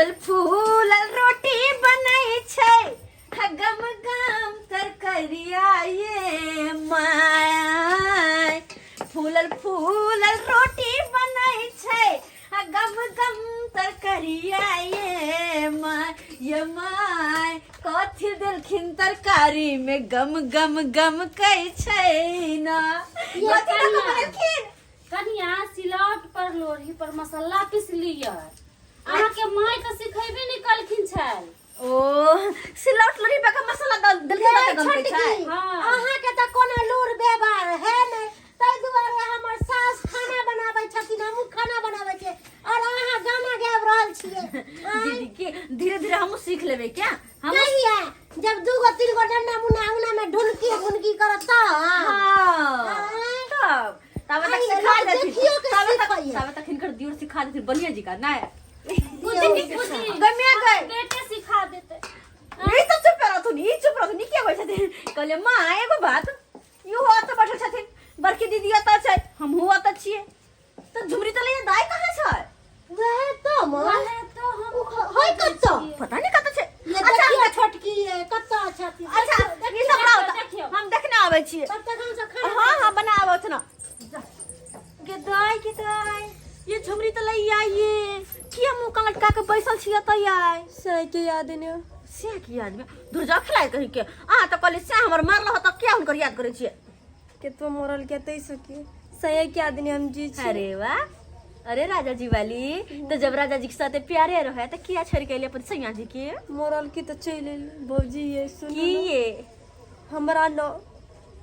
फूल रोटी बनै छै हा गम गम तरकरिया ये my. फूलल फूलल रोटी बनै छै हा गम गम तरकरिया ये my, ये my. कथी देलखिन तरकारी में गम गम गम कै छै ना? ये कथी दऽ कऽ कनिया। बनेलखिन? कनिया, सिलौट पर लोढ़ी पर मसाला पीस लिअ। अहाँके माय तऽ सिखेबे नहि कलखिन छल। ओ सिलौट लोढ़ी पर के मसाला दल देलखिन तऽ गम कै छै। छोटकी, हाँ। अहाँके तऽ कोनो लूर व्यवहार है नहि, ताहि दुआरे हमर सास खाना बनाबै छथिन, हमहूँ खाना बनाबै छियै और अहाँ गाना गाबि रहल छियै। आँय? दीदी के धीरे धीरे हमहूँ सीख लेबै क्या हम। नहीं है, जब दू गो तीन गो डंडा मुन्ना अंगना में ढुनकी ढुनकी करत तब। हाँ। आँय? तब तब तक आइ सिखा लोग देथिन। देखियो के तब तक सिखैये। तब तक हिनकर दियोर सिखा देथिन बढ़िया जी का नहीं। बुझी बुझी। गमिया गए। बेटे सिखा देते। ई सब चुप रहथुन, ई चुप रहथुन, ई किया कहै छथिन? कहलियै माँ एगो बात, इहो ओतऽ बैठल छथिन, बड़की दीदी ओतऽ छै, हमहूँ ओतऽ छियै, तऽ झुमरी तऽ लैया दाइ कहाँ छै? वएह तो माँ। वएह तो हम होय कतऽ? पता नहीं कतऽ छै। ये अच्छा। देखियो छोटकी, ये कतऽ छथिन? अच्छा, ई सब बनाओ, देखियौ। हम देखने आबै छियै। तब तक हम सब खाना हाँ हाँ, बनाबो छ ना। गे दाइ, गे दाइ, ये झुमरी तऽ लैया ये किया मुँह कान लटका के बैसल छियै तऽ आइ? सही के याद ने। से की याद में दुर्जा खिलाय कहीं के अहाँ तऽ कहली से हमर मारल हो, तऽ किया हुनकर याद करै छियै? केतबो मरल के तै सकी सही के याद ने हम जी छी। अरे वाह, अरे राजा जी वाली तो जब राजा जी के साथे प्यारे रहे तो किया छोड़ के अइली अपन सैया जी के? मरल की तऽ चलि एली। भौजी ये सुनू की न। ये? हमरा न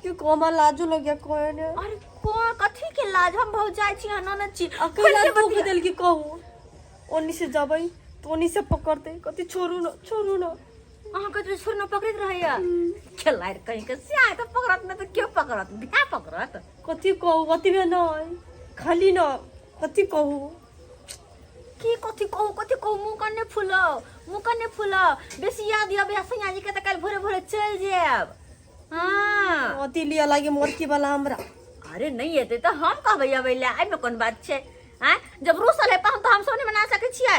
क्यों को लाजो लग गया कोई ने। अरे कौन कथी के लाज? हम भौज जाइ छी, अहाँ ननद छी। अकेला खोलि के दुख बतिया। देल की कहू, ओनी से जबै तो ओनी से पकड़ते, कथी छोड़ू न, छोड़ू न। अहाँ कहैत रहै छोड़ू न, पकड़ैत रहैया खेलाइ कहीं के से तऽ पकड़त नहि तऽ केओ पकड़त? भए पकड़त। कथी कहू, अतबे नहि खाली न कथी कहू। की कथी कहू? कथी कहू? मुँह कन्ने फुलाउ, मुँह कन्ने फुलाउ। बेसी याद अबै सैया जी के तऽ काल्हि भोरे भोरे चलि जायब। हाँ। अथी लिअ लागे मोरकी वाला हमरा। अरे नहि एतै तऽ हम कहबै अबै लए, एहिमे कोन बात छै? आँय, जब रूसल है पाहुन तऽ हमसब नहि मना सकै छियै।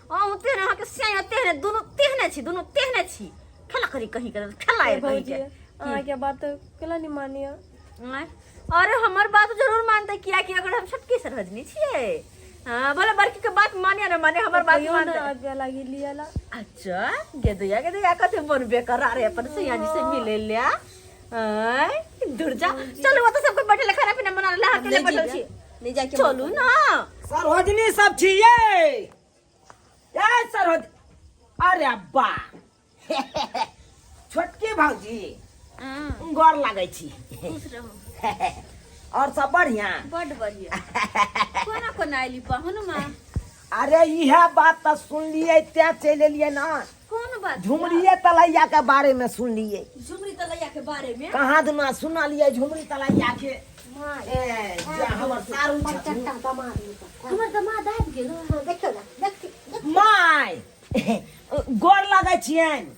अहूँ तेहने, अहाँके सियाई तेहने, दुनू तेहने छी, दुनू तेहने छी। खेला करी कहीं के खेला ए कहीं भौजी, के। अहाँके बात केला नहीं मानिए? आँय? अरे हमर बात जरूर मानते, कियाकि अगर हम छोटकी सरहजनी छियै। हाँ, भले बड़की के बात माने न माने, हमर बात कहियो न मानते। आबे लागी लिअ ला। अच्छा गेदुया गेदुया, कते मन बेकरार है अपन सैया जी से मिले ले। आय दुर्जा, चलू ओतऽ सबके बैठे ले, खाना पीना बना ले, अकेले नहीं बैठल जीजा, छी। नहीं जाके। चलू ना। सरोजनी सब छियै ए सरोज, अरे बा छोटकी भौजी, गोर लागै छी। खुश रहू। और सब बढ़िया? बड बढ़िया। कोना कोना आइली पाहुन माँ? अरे इहे बात तऽ सुनलियै तें चलि एलियै ना। कोन बात? झुमरिये तलैया के बारे में सुनलियै। झुमरी तलैया के बारे में? कहाँ दिना सुनलियै झुमरी तलैया के। ए, जे हमर सारू छथिन। चट्टा दमाद निकल। हमर दमाद आबि गेल। हाँ, देखियौ ना, देखियौ। माय, गोर लगै छियनि।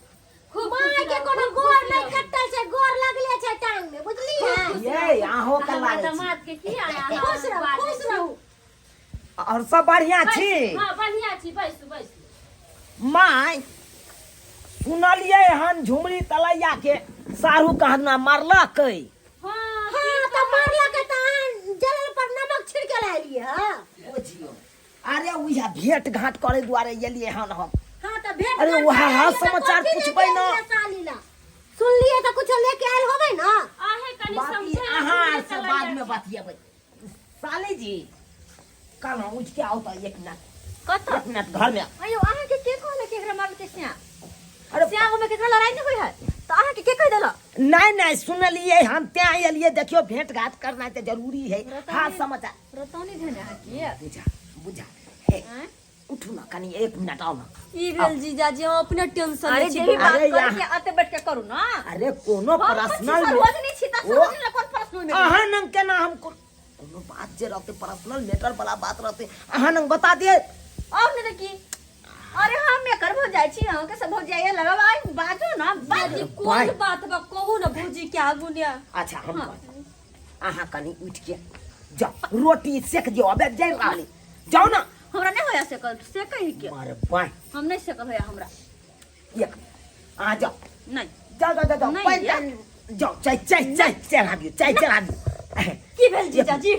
खूब माय के कोनो गोर नहि कटल छै, गोर लगले छै टांग में, बुझलियै? ये अहों के हमर लागै छी। दमाद के की आया? खुश रहू, खुश रहू। और सब बढ़िया छी? हाँ, बढ़िया छी। बैसू बैसू। माय, सुनलियै हन झुमरी तलैया के सारू कहना मारलकै। हाँ। हाँ, तऽ मारलक तऽ अहाँ जलल पर नमक छिड़के ला एलियै हँ? बुझियौ, अरे उएह भेंट घाट करे दुआरे एलियै हन हम। हाँ, तऽ भेंट अरे घाट वएह करे हाल एलियै तऽ समाचार कथी लेके पूछबै ना। एलियै साली ला? सुनलियै तऽ कुछो लेके आयल होबै ना? आहे कनी बाकी समझे। अहाँ आर से बाद में बतियेबै। साली जी, कहलहुँ उठि के आउ तऽ एक मिनट। कतऽ? एक मिनट घर में। अयो, अहाँके के कहलक एकरा मारलकै सिया? अरे सिया में केकरा लड़ाई नहि होइ है, तऽ अहाँके के कहि देलक? नहीं नहीं, सुनलियै हम तें एलियै। देखियौ, भेंट घाट करना तऽ जरूरी है, हाल समाचार। रतौनी धेने अहाँके। बुझा बुझा, हे। आँय? उठू ना कनी, एक मिनट आउ ना। ई भेल जीजाजी, हम अपने टेंशन अरे में छी। जे भी बात अरे करे यहाँ- के अते बैठ के करू ना। अरे कोनो हम पर्सनल सरोजनी छी तऽ ओ- सरोजनी लए कोन पर्सनल में? अहाँ नंग केना हम कोनो बात जे रहते, पर्सनल मैटर वाला बात रहते, अहाँ नंग बता दिए। और नहीं तऽ की? अरे हम एकर भौ जाइ छी, अहाँके सब भौ जाइए लगब। आइ बाजू ना, बाजू। कोन बात बा, कहू ना भौजी के आगू ने। अच्छा, हम कहब। अहाँ कनी उठि के जाउ, रोटी सेक दियौ, अबे जाय रहली, जाउ ना। हमरा नहि होया सेकल सेकै ही के अरे बाय हम नहीं सेकल होया हमरा एक आ जाओ नहीं जाओ जाओ जाओ नहीं, पानि यार। तानि जाओ चाय चाय चाय चढ़ा दियौ चाय चढ़ा दियौ की भेल जीजाजी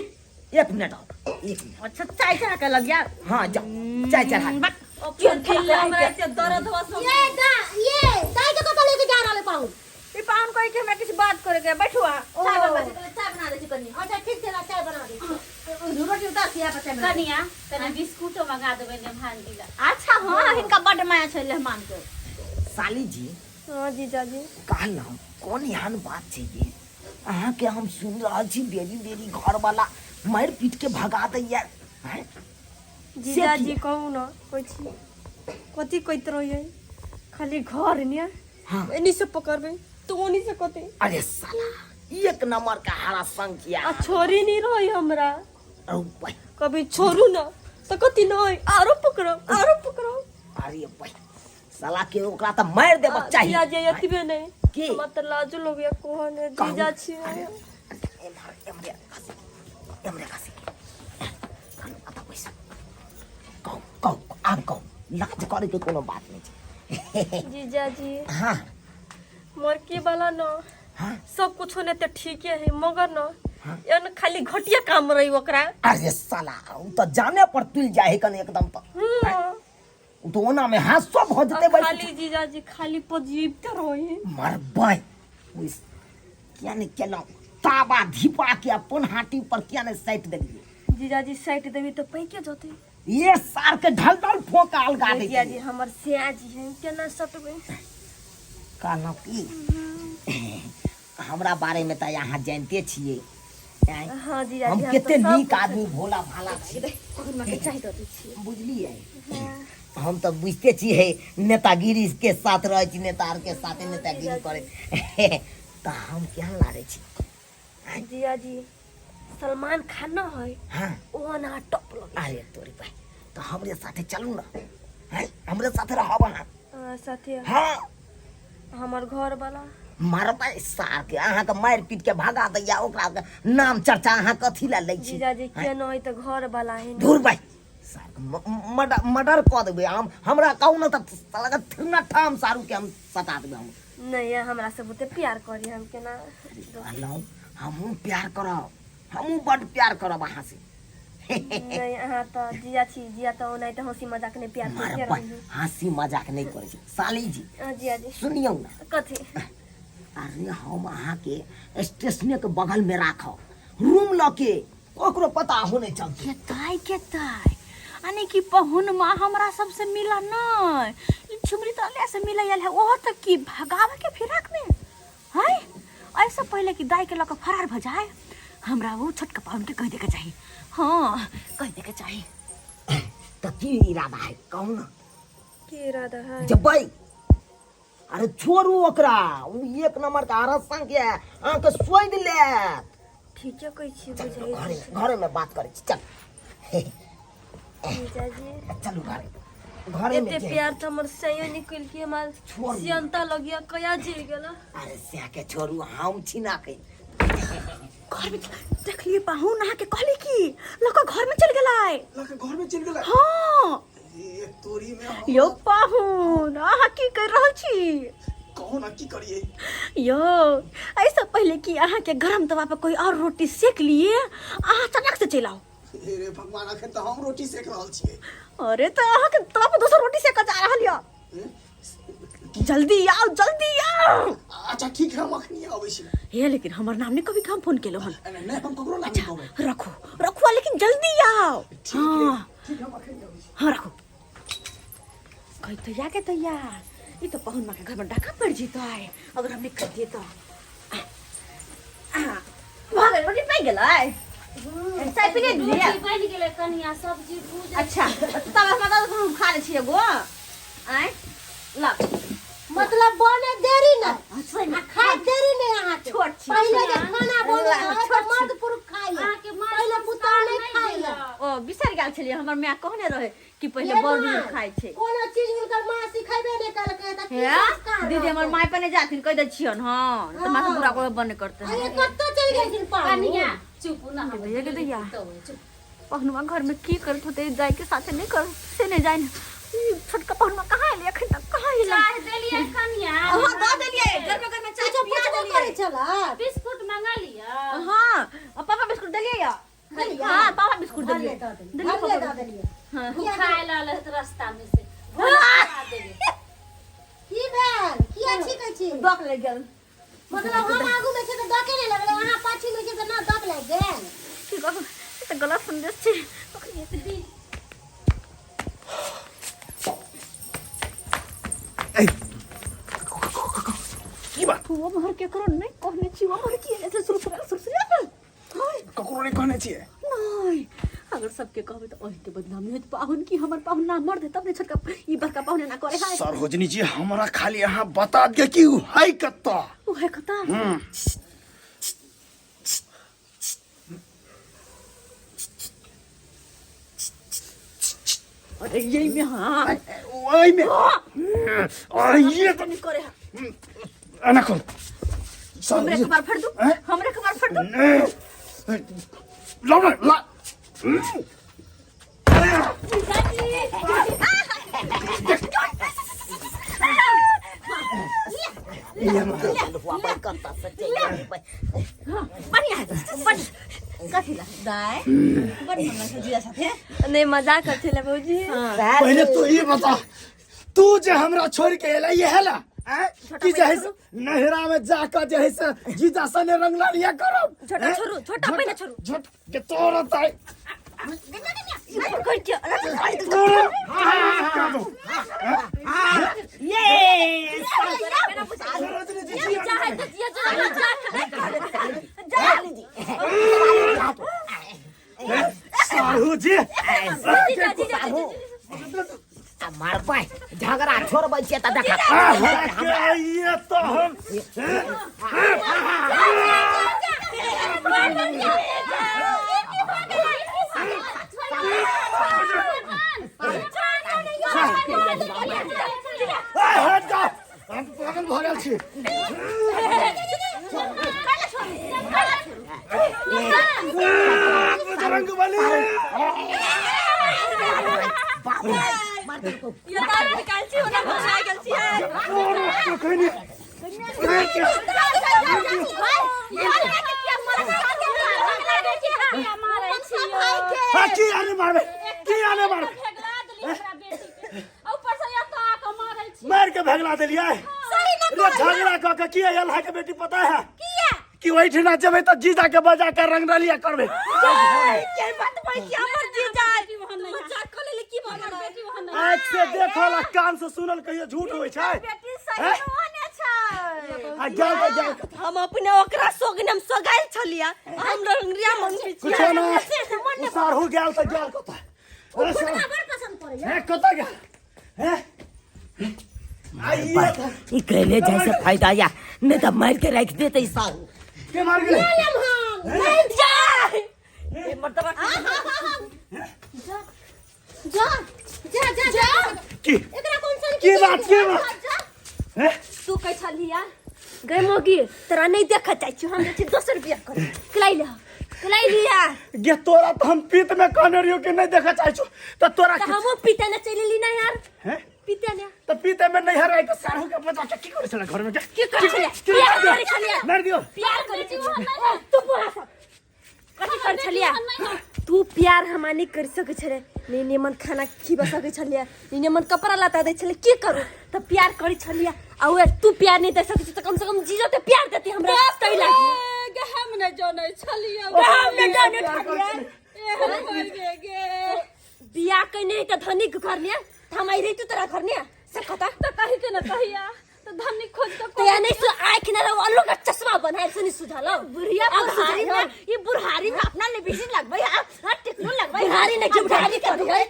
एक मिनट और एक मिनट अच्छा चाय चढ़ा के लग गया हाँ जाओ चाय चढ़ा दियौ। केहन खेला हमरा एते दर्द हुआ सब ये दा ये दाई के कतऽ लेके जा रहल है पाहुन ई पाहुन कहे कि हमरा किछु बात करे के है। बैठू अहाँ चाय बनबै छी, कहलियै चाय बना दै छी कनि अच्छा ठीक छै ला चाय बना दे रोटी उतार छी यहाँ पर चाय बना दै छी। कनिया कनि बिस्कुटो मंगा देबै मेहमान ला अच्छा हाँ हिनका बड्ड माया छै मेहमान के साली जी हाँ जीजाजी कहलहुँ कोन एहन बात छै ये अहाँके हम सुनि रहल छी बेरी बेरी घरवाला मारि पीट के भगा दैया आँय? जीजाजी किया? कहू न कहै छी कथी कहैत रहियै खाली घर ने हाँ एनी से पकड़बै तो ओनी से कथी अरे साला एक नंबर का हरा संग किया आ छोरी नहीं रही हमरा अरे भाई कभी छोड़ू ना तो कथी नहीं आरो पकड़ब आरो पकड़ब अरे भाई साला के ओकरा तऽ मारि देबक चाही जीजाजी एतबे नहीं की? हमरा तऽ लाजो लगैया कोहने कहू। जीजा छी अरे एम्हर एम्हरे खसी एम्हरे खसी अतऽ बैस कहू कहू आब कहू लाज करैके कोनो बात नहि छै जीजाजी हाँ मरकी वाला न हाँ सब कुछ होने तो ठीके है मगर न हाँ। एन खाली घटिया काम रही ओकरा अरे साला उ तऽ जाने पर तुल जाइ है कने एकदम तऽ हम्म। उ तऽ ओना में हाथ सब भऽ जेतै आ बैस खाली जीजाजी खाली पजीबते रही मरबै ओइ किया नहि केलहुँ ताबा धिपा के अपन हाटी पर किया नहि साटि देलियै जीजाजी साइट देबी तो पैके जते ये सार के ढल ढल फोका अलगा दै जीजाजी हमर सियाजी है केना सटबै कहलहुँ की हमरा बारे में तऽ अहाँ जानिते छियै आँय? हाँ जीजाजी हम हम कते तऽ सब नीक आदमी भोला भाला छी के चाय दऽ दै छियै बुझलियै हम तऽ बुझिते छियै नेतागिरी के साथ रहै छी नेता आर के साथे नेतागिरी करै तऽ हम केहन लागै छी जीजाजी सलमान खान न है हाँ ओ ना टॉप लगे अरे तोरी भाई तऽ हमरे साथे चलू ना हैं हमरे साथे रहब अहाँ अहाँ साथे हाँ हमर घर वाला मारबै सार के अहाँके मारि पीट के भगा दैया ओकरा के नाम चर्चा अहाँ कथी लए लै छी जीजाजी के न है तऽ घर वाला है धुर भाई सार के मर्डर मर्डर कऽ देबै हम हमरा कहू ने तऽ साला के ठेहुना ठाम सारू के हम सटा देबै हम नहीं हमरा सब ओते प्यार करी हम केना कहलहुँ हमहूँ प्यार करब हमहूँ बड्ड प्यार करब अहाँ से नहीं अहाँ तऽ जिया छी जिया तऽ ओनाहिते हंसी मजाक नहि प्यार करते मारबै रही हँसी मजाक नहि करै छी साली जी हाँ, जिया जी सुनियौ ने कथी अरे हम अहाँके स्टेशने के बगल में राखब रूम लऽ के ककरो पता हो नहि चलतै केताय केताय यानी कि पहुन माँ हमरा सबसे मिला नहीं ई झुमरी तो अलिया से मिला आयल है ओहो तक की भगावे के फिराक में है ऐसे पहले कि दाई के लऽ के फरार भ जाए हमरा वो छोटका पाहुन के कह दे के चाही हाँ कह दे के चाही तऽ की इरादा है कहू ने की इरादा है जेबै अरे छोड़ू ओकरा ओ एक नंबर के आरस संग है अहाँके सोधि लेत ठीके कहै छी बुझाइ घरे घरे में बात करै छी चल जीजाजी चलू घरे घरे में एते जे- प्यार तऽ हमर सैयो निकलि के हमर छोड़। सियंता लगिया कया जी गेल अरे सएह के छोड़ू हम छी ना के घर में देखलिए पाहुन अहाँ के कहली की लड़का घर में चल गेलै लड़का घर में चल गेलै हाँ ये तोरी में हम यौ पाहुन अहाँ की कर रहल छी कहू ना की करिए यौ ऐसे पहले कि अहाँ के गरम तवा पर कोई और रोटी सेक लिए अहाँ चटक से चलि आउ हे रे भगवान अखन तऽ हम रोटी सेक रहल छियै अरे तऽ अहाँ के तवा पर दोसर रोटी सेकल जा रहल यऽ जल्दी आओ जल्दी आओ अच्छा ठीक है हम अखनी आबै छी हे लेकिन हमर नाम नहीं कभी हम फोन केलो हन नहीं नहीं, हम ककरो नाम नहीं कहबै रखो रखो लेकिन जल्दी आओ ठीक है हाँ ठीक है हम अखनी आबै छी हाँ रखो कही तैया के तैया ये तो पहुन माँ के घर में डाका पड़ जीता है अगर हमने कर दिए तो भाग रोटी पाई गेलै चाय पी ले दिया रोटी बनि गेलै कनिया सब्जी भूज अच्छा तब हमरा हम खा लै छियै एगो आँय ला मतलब बने देरी नहीं अच्छा आ खाए देरी नहीं अहाँ के छोट छी। पहिले जे खाना बने है छोट तऽ छी। मर्द पुरुष खाइ है अहाँके माँ पहिले पुतोह संस्कार नहीं नहि खाइ है देलक। ओ बिसरि गेल छलियै हमर माय कहने रहे कि पहिले ये बड़ माँ, बुजुर्ग खाइ छै कोनो चीज हुनकर माँ सिखेबे नहि केलकै तऽ की हे संस्कार दीदी हमर रहतै? माय पर नहि जाथिन कहि दै छियन हँ तऽ माँ पूरा कोइ बन्द करतै अरे कतऽ चलि गेलखिन पाहुन कनिया चुप ना हम दैया के दैया। चुप पहुनवा घर में की करत होते जाय के साथे नहीं कर से नहीं जाय ई छोटका पहुनवा कहाँ एलै अखन तक कहाँ एलै? चाय देलियै कनिया? हाँ, दऽ देलियै, गरमे गरमे चाय किछो पिया पुछबो देलियै। करै छला? बिस्कुट मंगा लिअ। हाँ, आ पापा बिस्कुट देलियै या? देलियै? हाँ, पापा बिस्कुट भरले देलियै। दऽ देलियै। देलियै। भरले पापा। दऽ देलियै। हाँ। भूखा आयल रास्ता में से भूखा देलियै। की भेल? किया छीकै छी? डॉक लागि गेल। मतलब हम आगू में छै तऽ डके नहि लगलै, अहाँ पाछू में छै तऽ ना डक लागि गेल। की कहू, ई तऽ गलत संदेश छै। कखनी एतै? की बात? ओ मोहर केकरो नहि कहने छी। ओ मोहर की एलै? सुरसुरा सुरसुरा। ककरो नहि कहने छियै? नहि, अगर सबके कहबै तऽ ओहिके बदनामी होत। पाहुन की हमर पाहुन ना मर्द है तब ने छोटका ई बड़का पाहुन एना करे है। सरोजनी जी, हमरा खाली अहाँ बता दिअ कि उ है कतऽ। ओ है कतऽ? अरे यही में। हाँ, ओहिमे ये नहीं करे है। एना करू। हमरे कपार फाड़ दू। हैं? हमरे कपार फाड़ दू। लाउ ने ला। बढ़िया है, बढ़िया। कथी ला दाय? बड़ मन लगै जीजा साथे। नहीं, मजाक कर छले भौजी। पहिले तू ई बता, तू जे हमरा छोड़ के एलै ये हेला आँय? कि जे है से नहरा में जाकर जे है से जीजा सने रंग लालिया करब। छोटा आँय? छोड़ू, छोटा पहिने छोड़ू। झोट के तोड़ ताई। कर के तोड़। ये सरोजनी जी, जी। चाहे तऽ जिया जा। साहू जी। मारबै, झगड़ा छोड़बै छियै तऽ देखा। अहाँके ये तो हम ए, हट जा, हम पागल भऽ गेल छी। बजरंग बली। ये तार निकाल छी होना भसा गेल छी। कखनी? हाँ, की आने मारबै, की आने मारबै? मार के भगला देलियै रे। झगड़ा कऽ के की आयल है के बेटी, पता है कि ओहिठिना जेबै तऽ जीजा के बजा के रंग रलिया करबै। के बात भाई कि हमर जीजा मजाक कर लेले? की भऽ गेलै? आँख से देखल आ कान से सुनल कहियो झूठ होइ छै? बेटी सही ओहने छै। आ गेल तऽ गेल। हम अपने ओकरा सोगने हम सोगाइल छलिया, हम रंगरिया मन कुछो ना, ओ सारहु गेल तऽ गेल कतऽ? अरे बड़ पसंद पड़ैया। हे, कतऽ गेल? हे, आइए तऽ ई कहले जैसे फायदा या नहीं तऽ मार के राखि देते साहू। के मार गेलै? ए मर्दबा। जा जा जा जा। की? एकरा कोन सन? की बात, की बात? हे? तू कहै छलिया गई मोगी, तोरा नहीं देख चाहै छी, हम जे छी दोसर बियाह कर कलाई ले, कलाई लिया। गे, तोरा तऽ हम पीत में कहने रहियो कि नहीं देखऽ चाहै छौ तऽ तोरा तऽ हमहूँ पीते ने चलि एली ना यार। हे? पीते ने। तऽ पीते में नैहर आइ के साढ़ू के बजा के की करै छलै घर में? की करै छलियै? प्यार करै छलियै। मारि दियौ। प्यार करै छलियै। तू बोला सब कथी करै छलियै तू? प्यार हमरा नहि कर सकै छलै, नहि निमन खाना खिबा सकै छलियै, नहि निमन कपड़ा लत्ता दै छलै। की करू तऽ प्यार करै छलियै। आ उहे तू प्यार नहि दे सकै छी तऽ कम से कम जीजो तऽ प्यार देती हमरा, तै लागी। हम नहि जानै छलियै। हम नहि जानै प्यार करै छलियै। छलै। एहन होइबे गे। बियाह कने तऽ धनिक घर ने तऽ हम आइ रहितु तोरा घर ने से कता। तऽ कही के ने कहिया तऽ धनी खोज के। तो या नहीं सु आँख न रहो, अल्लू का चश्मा बनाए से नहीं सुझालो। बुढ़िया अब बुढ़ारी सुझालो। में ये बुढ़ारी में अपना लिपस्टिक लगबै आ आ टिकलो लगबै। बुढ़ारी ने कि बुढ़ारी करी है।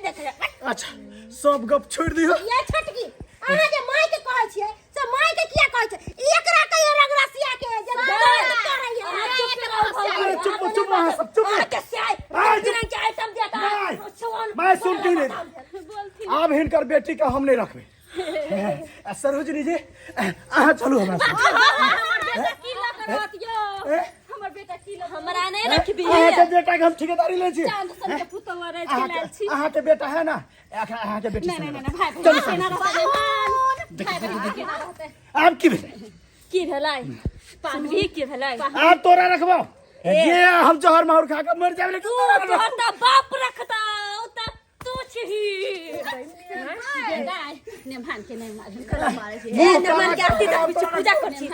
अच्छा, सब गप छोड़ि दियौ। ये छोटकी, अहाँ जे माय के कहै छियै से माय के किया कहै छियै? एकरा कहियो रंगरसिया के जे दर्द करैया। अरे चुप, चुप, अहाँ सब चुप। अहाँ के से आइ चुप। रंग के आइटम दिया माय। था। मैं सुन के नहीं, आब हिनकर बेटी के हम नहीं रखबै। आ सरोजनी जी, अहाँ चलू हमरा साथ। हमर बेटा की लऽ कऽ रहत यौ? ए? हमर बेटा हमरा नहीं रखबी अहाँ के बेटा के हम ठेकेदारी ले छी चांद सन के पुतौह रहे अहाँ छै के अहाँ के बेटा है ना अखन अहाँ के बेटी नहीं संगे नहीं नहीं भाई चलू भाई चलू। केना रहतै भाई भाई केना रहतै आब की भेलै की भेलै सुनबी की भेलै आब तोरा रखबो ये हम जहर माहुर खा के मर जाबे लेकिन तू तोरा रखबो। तोहर तऽ बाप रखता त तू छिही दाइ नेमान के नहीं मारे ए नमन के आरती देखबै छी पूजा कर छी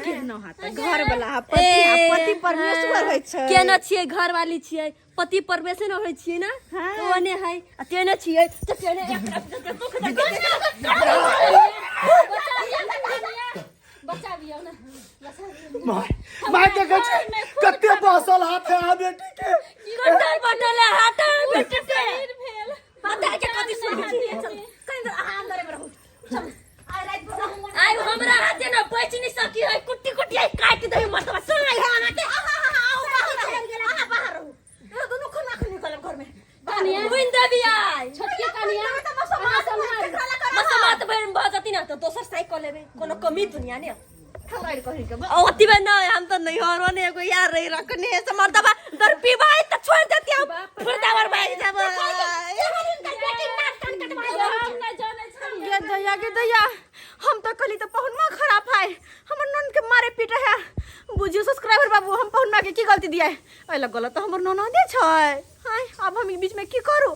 केहनो हाथ घर वाला पति आ पति परमेश्वर होइ छै केना छियै घर वाली छियै पति परमेश्वर होइ छियै ना तो ओने है आ तेने छियै तऽ तेने एक दुख बचा लियौ ना बचा लियौ माय माय देखै छै कते बसल हाथ है अहाँ बेटी के कटल बटल हाथ बेटे के भेल पता के कथी सुनै छी कनि देर अहाँ अंदरे मे रहू चलू आइ राति भर हम आइ हमरा हाथे न बचि नहीं सकी है कुट्टी कुट्टी आई काटि दही मर्दबा साई है अहाँ के अहाँ बाहर रहू अहाँ बाहर रहू ए, दुनू खाना खा निकलब घर में कनिया बुनि देबी आई छोटकी कनिया तऽ मसोमात केकरा लए करब? मसमात बहन भऽ जती ना तऽ दोसर साई कऽ लेबै कोनो कमी दुनिया ने खबरि कही के ओती बे न हम तो नहीं हरो ने एगो यार रही रखने है से मर्दबा दर पीबाई त छोड़ देती हम फुर्दावर भाग जाब हम नहि जानै छियै गे दैया गे दैया हम तो कहली तो पहुनमा खराब है हमर नन के मारे पीटे है बुझियो सब्सक्राइबर बाबू हम पहुनमा के की गलती दिया है एहि लग गलत तो हमर ननदे छै हाय अब हम ई बीच में की करू